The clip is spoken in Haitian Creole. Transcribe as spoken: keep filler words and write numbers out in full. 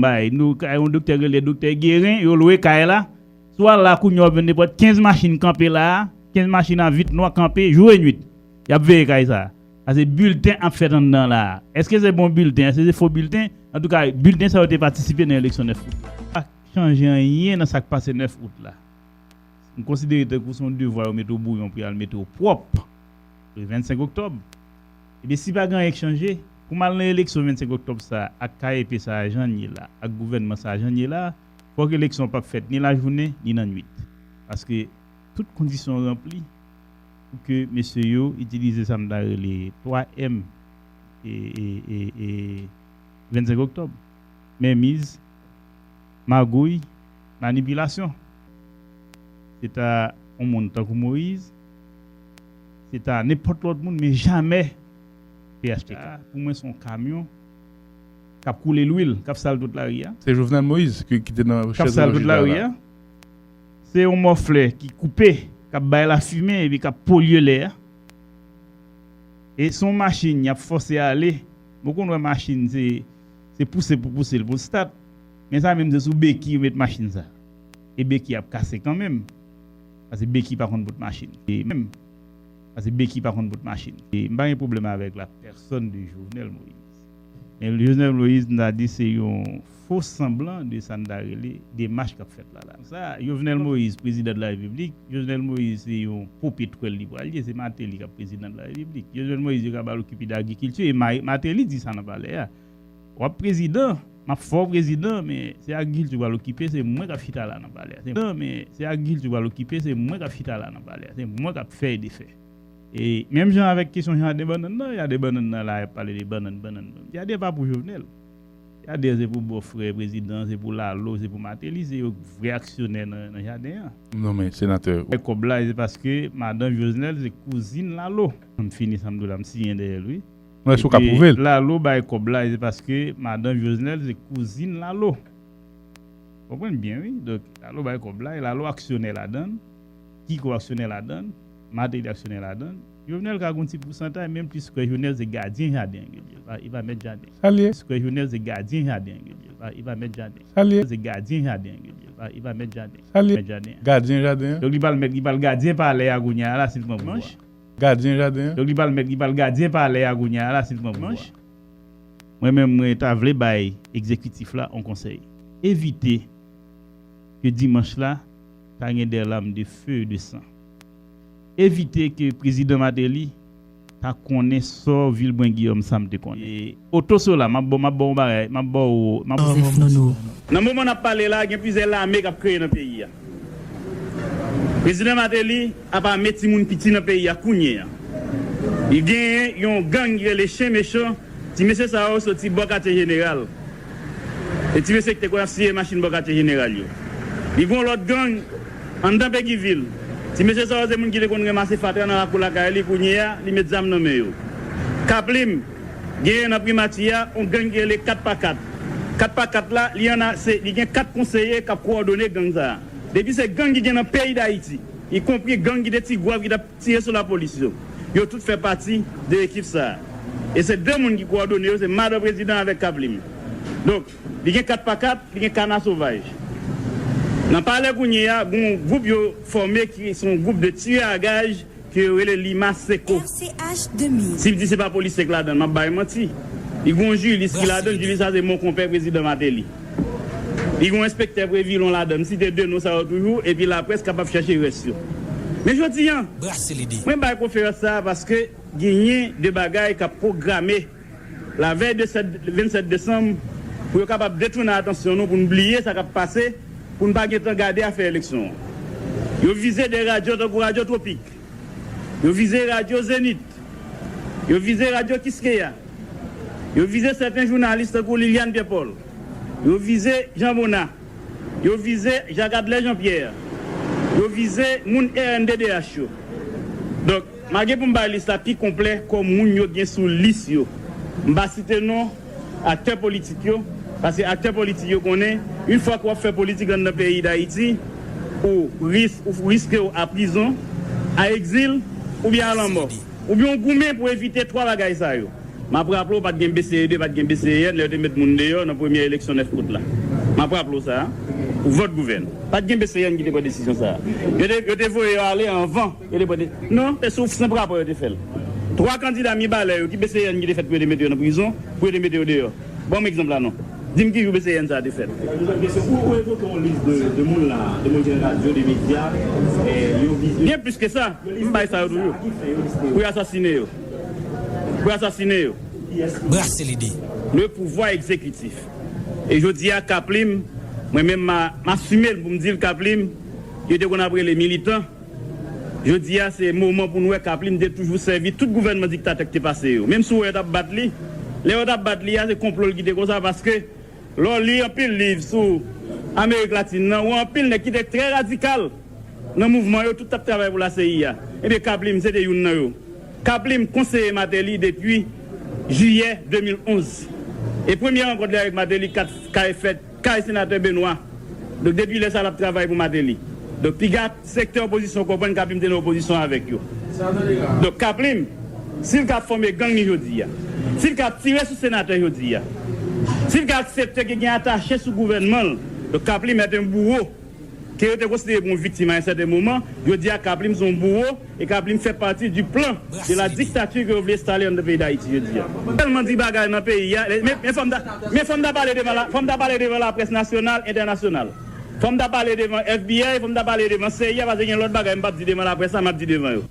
Bay, nou kay yon doktè rele doktè Guérin, yo lwe kay la. Si w al la kounye a, w ap jwenn nenpòt kenz machin kanpe la a, kenz machin a vit nwa kanpe, jou e nwit. Y ap veye kay sa a. Sa se bilten ap fèt anndan la a. Èske se bon bilten? Èske se fo bilten? Antouka, bilten sa yo te patisipe nan eleksyon nèf out la. Pa chanje anyen nan sa k pase nèf out la. M konsidere tankou se yon devwa yo mete w bouyon pou y al mete w pwòp pou vennsenk oktòb. Ebyen, si pa gen anyen k chanje, pou m al nan eleksyon vennsenk oktòb sa a, ak K E P sa a, jan l ye la, ak gouvènman sa a, jan l ye la, fòk eleksyon p ap fèt ni lajounen, ni lannwit. Paske tout kondisyon ranpli pou ke mesye yo itilize sa m ta rele twa M e, e, e, e vennsenk oktòb. Menmiz, magouy, manipilasyon. Se ta yon moun tankou Moyiz, se ta nenpòt lòt moun, men jamè P H T K. Pou mwen, se yon kamyon k ap koule lwil, k ap sal tout lari a. Se Jovenel Moïse ki, ki te nan chèz ejèl la. K ap sal tout lari a. Se yon mòflè ki koupe, k ap bay lafimen epi k ap polye lè a. E se yon machin y ap fòse ale. Bon, ou konn wè machin, se, se pouse pou pouse l pou l stat. Men sa menm, se sou beki yo met machin sa. E beki ap kase kanmenm. Paske beki pa konn bout machin. E menm. Paske beki pa konn bout machin. E m pa gen pwoblèm avèk la personne de Jovenel Moïse. Men Jovenel Moïse, m ta di se yon fo sanblan de sa n ta rele demach k ap fèt la la. Sa, Jovenel Moïse, prezidan de la Repiblik, Jovenel Moïse se yon pope twèl li pral ye, se Martelly k ap prezidan de la Repiblik. Jovenel Moïse, yo ka ba l okipe de agrikilti, e Ma-, Martelly di sa nan palè a. W ap prezidan, m ap fè w prezidan, men se agrikilti w pral okipe, se mwen k ap chita la nan palè a. Se, men se agrikilti w pral okipe, se mwen k ap chita la nan palè a. Se mwen k ap fè e defè. E menm jan avèk kesyon jaden bannann nan, jaden bannann nan la, y ap pale de bannann, bannann, bannann. Jaden pa pou Jovenel. Jaden se pou bòfrè prezidan, se pou Lalo, se pou Martelly, se yo k vrè aksyonè nan, nan jaden an. Non, men senatè. Bay kòb la, se paske madanm Jovenel se kouzin Lalo. M fini sa m di w la, m siyen dèyè l, wi. Mwen, èske w ka pwouve l? Lalo bay kòb la, se paske madanm Jovenel se kouzin Lalo. Konprann byen, wi. Donk, Lalo bay kòb la, e Lalo aksyonè ladan l, Kiko aksyonè ladan l, Martelly aksyonè ladan l. Jovenel ka gen yon ti pousantay, men m plis kwè Jovenel se gadyen jaden an ke l ye. Li pa, li pa mèt jaden. Sa l ye? Plis kwè Jovenel se gadyen jaden an ke l ye. Li pa, li pa mèt jaden. Sa l ye? Se gadyen jaden an ke l ye. Li pa, li pa mèt jaden. Sa l ye? Mèt jaden. Gadyen jaden an? Donk, li pral mèt, li pral gadyen palè a kounye a la, si l pran pouvwa. Gadyen jaden an? Donk, li pral mèt, li pral gadyen palè a kounye a la, si l pran pouvwa. Mwen menm, mwen ta vle bay egzekitif la yon konsèy. Evite ke dimanch la ta gen des larmes de feu et de sang. Evite ke prezidan Martelly ta konnen sò Vilbrun Guillaume sa m te konnen. E Otto Sola, m ap ba w, m ap ba w yon bagay, m ap ba w, m ap Joseph Nono. Nan moman n ap pale la, gen plizyè lame k ap kreye nan peyi a. Prezidan Martelly ap ame timoun piti nan peyi a kounye a. Li genyen yon gang ki rele Chen Mechan. Ti mesye sa yo soti bò Katye Jeneral. E ti mesye ki te konn ap siye machin bò Katye Jeneral yo. Li gen yon lòt gang anndan Pegivil. Ti mesye sa yo se moun ki te konn ranmase fatra nan lakou lakay li, kounye a, li met zam nan men yo. Kaplim, genyen nan primati a, yon gang ki rele kat pa kat. Kat pa kat la, li ann a, se, li gen kat konseye k ap kowòdone gang sa a. Depi se gang ki gen nan peyi Dayiti, ikonpri gang ki te Ti Gwav ki t ap tire sou lapolis yo. Yo tout fè pati de ekip sa a. E se de moun ki kowòdone yo, se madan prezidan avèk Kaplim. Donk, li gen kat pa kat, li gen kana sovaj. Nan palè kounye a, gen yon gwoup yo fòme ki se yon gwoup de tirè a gaj ke yo rele Lima Seco. Si l di se pa polisye k ladan l, m ap bay manti. Li gen yon Jilis ki ladan l, Jilis sa se mon konpè prezidan Martelly. Li gen yon enspektè Previlon ladan l, m site de non sa yo toujou, epi laprès kapab chèche rès yo. Men jodi a, mwen bay konferans sa a paske genyen de bagay k ap pwograme lavèy de sèt, vennsèt desanm, pou yo kapab detounen atansyon nou, pou n bliye sa k ap pase, pou n pa gentan gade afè eleksyon an. Yo vize de radyo tankou Radyo Twopik. Yo vize Radyo Zenith. Yo vize Radyo Kiskeya. Yo vize sèten jounalis tankou Liliane Pierre Paul. Yo vize Jean Bonnat. Yo vize Jacques Adler Jean Pierre. Yo vize moun R N D D H yo. Donk, m a gen pou m bay lis la pi konplè kòm moun yo gen sou lis yo. M pa site non aktè politik yo, paske aktè politik yo konnen, yon fwa ke w ap fè politik anndan peyi Dayiti, ou ris-, ou riske w a prizon, a egzil, oubyen a lanmò. Oubyen w goumen pou evite twa bagay sa yo. M ap raple w, pa t gen B C E de, pa t gen B C E N, lè yo te met moun deyò nan premyè eleksyon nèf out la. M ap raple w sa, pou vòt gouvèn. Pa t gen B C E N ki te pran desizyon sa. Yo te, yo te voye yo ale anvan. Yo te pran de-, non, se sou senp rapò yo te fè l. Twa kandida Mibalè yo, ki B C E N ki te fèt pou yo te mete yo nan prizon, pou yo te mete yo deyò. Ban m egzanp la non. Di m ki jou B C E N sa a te fèt. Ou, ou evoke yon lis de, de moun la, de moun ki nan radyo, de medya, e yo vize. Gen plis ke sa. M bay sa yo toujou. Pou y asasinen yo. Pou y asasinen yo. Brase lide. Le pouvoir exécutif. E jodi a, Kaplim, mwen menm, m a, m asime l pou m di l, Kaplim, yo te konn ap rele militan. Jodi a, se moman pou n wè Kaplim te toujou sèvi tout gouvènman diktatè ki te pase yo. Menm si w wè yo t ap bat li, lè yo t ap bat li a, se konplo l ki te konsa, paske lè w li anpil liv sou Amerik Latin nan, ou wè anpil nèg ki te trè radikal nan mouvman yo, tout t ap travay pou la C I A. Ebyen, Kaplim, se te youn nan yo. Kaplim konseye Martelly depi jiyè de mil onz. E premye rankont li avèk Martelly kat, kay fèt kay senatè Benoît. Donk, depi lè sa a, l ap travay pou Martelly. Donk, piga sektè opozisyon konprann Kaplim te nan opozisyon avèk yo. Donk, Kaplim, si l ka fòme gang li jodi a, si l ka tire sou senatè jodi a, si l ka aksepte ke gen atache sou gouvènman l, donk, Kaplim est un bourreau ke yo te konsidere pou yon viktim a yon sèten moman, jodi a, Kaplim se yon bourreau, e Kaplim fè pati du plan de la dictature ke yo vle enstale anndan peyi Dayiti jodi a. Tèlman di bagay nan peyi a, men, men fò m ta, men fò m ta pale devan la, fò m ta pale devan laprès nasyonal, entènasyonal. Fò m ta pale devan F B I, fò m ta pale devan C I A, paske gen lòt bagay m p ap di devan laprès la, m ap di devan yo.